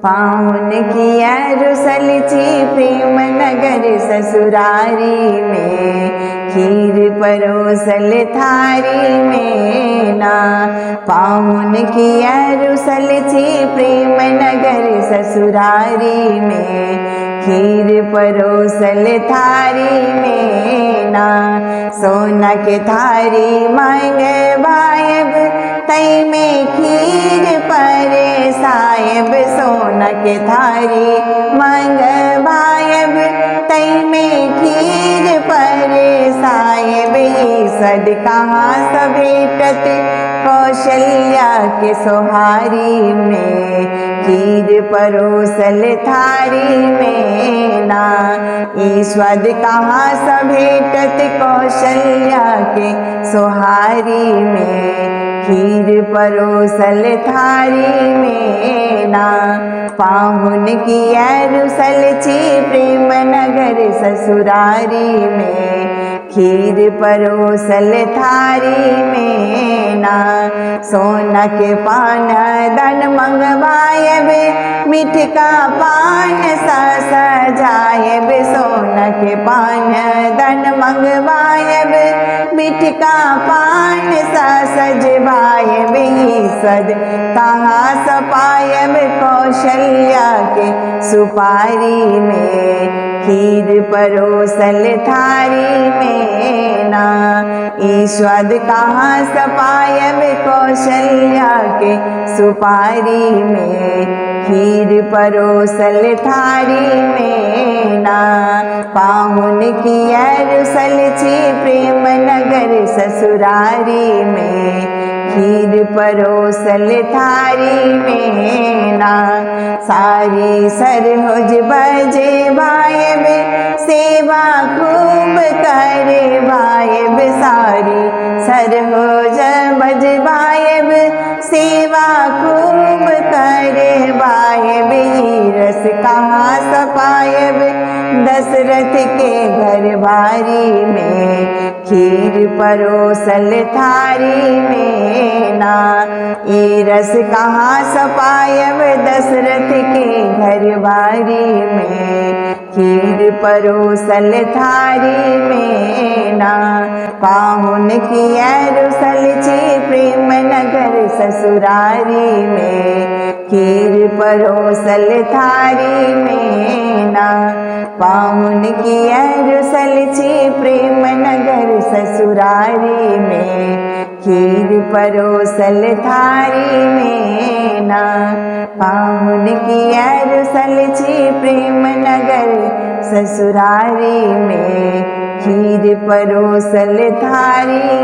पाहुन किया रुसल छी प्रेम नगर ससुरारी में, खीर परोसल थारी में ना। पाहुन किया रुसल छी प्रेम नगर ससुरारी में, खीर परोसल थारी में ना। सोना के थारी मंगवायब, तई में खीर पर साहेब। सोना के थारी मंगवायब, तई में खीर पर साहेब। ई सद कहाँ से भेटत कौशल्या के सोहारी में, खीर परोसल थारी में ना। ई स्वाद कहाँ से भेटत कौशल्या के सोहारी में, खीर परोसल थारी में ना। पाहुन किया रुसल छी प्रेम नगर ससुरारी में, खीर परोसल थारी में ना। सोना के पान दन मंगवायब, मीठ का पान सा सजायब। सोना के पान दन मंगवायब, मीठ का पान सा सजवायब। ई सद कहाँ से पायब कौशल्या के सुपारी में, खीर परोसल थारी में ना। ई स्वाद कहाँ से पायब कौशल्या के सुपारी में, खीर परोसल थारी में ना। पाहुन किया रुसल छी प्रेम नगर ससुरारी में, खीर परोसल थारी में ना। सारी सरहोज बजे भायब, सेवा खूब करे भायब। सारी सरहोज बजवायब, सेवा खूब करे भायब। ई रस कहाँ से पायब दशरथ के घर बारी में, खीर परोसल थारी में ना। ई रस कहाँ से पायब दशरथ के घर बारी में, खीर परोसल थारी में ना। पाहुन किया रुसल छी प्रेम नगर ससुरारी में, खीर परोसल थारी में ना। पाहुन किया रुसल छी प्रेम नगर ससुरारी में, खीर परोसल थारी में ना। पाहुन किया रुसल छी प्रेम नगर ससुरारी में, खीर परोसल थारी